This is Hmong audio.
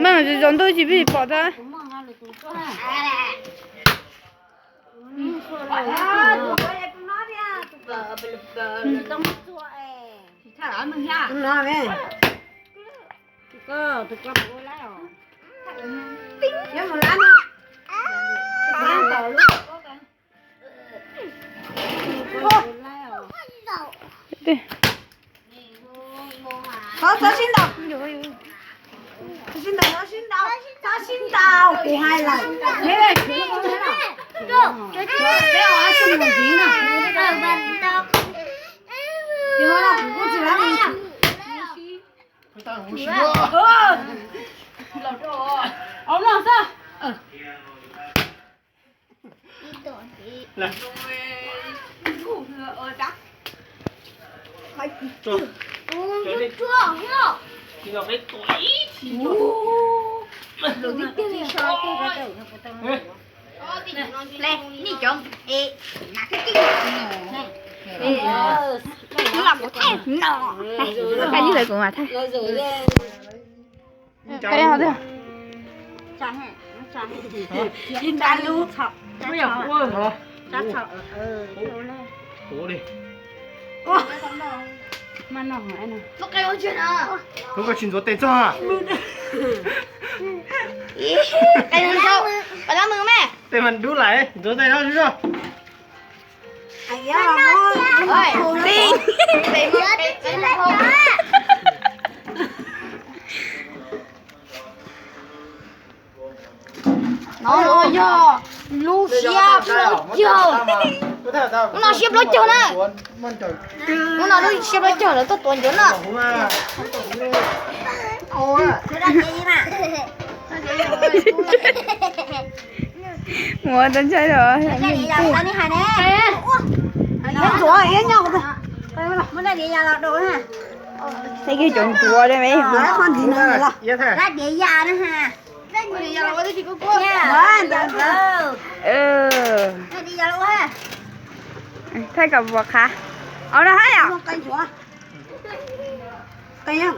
Meej, zaum ntuj tsis pom tag. Txhob sib ntaus, txhob sib ntaus, txhob sib ntaus, txhob sib ntaus, kuv hais lawm. Peb ua ob tug mus ntxiv no. Kuv kuj tsis lam mus. Au no xwb. Hnub koj tsis ntxuav tes txog. Tes mas dub lawm, ntxuav tes no tsis txog. No no yog lub siab plaub caug. Lub no siab plaub caug na. Lub no lub siab plaub caug lawv tuaj tuav ncuav na. Muab tau ntshai los. Ntxuav, ntxuav. Muab cov ncuav li me. Thaij kom pom qha. Au no hab yom.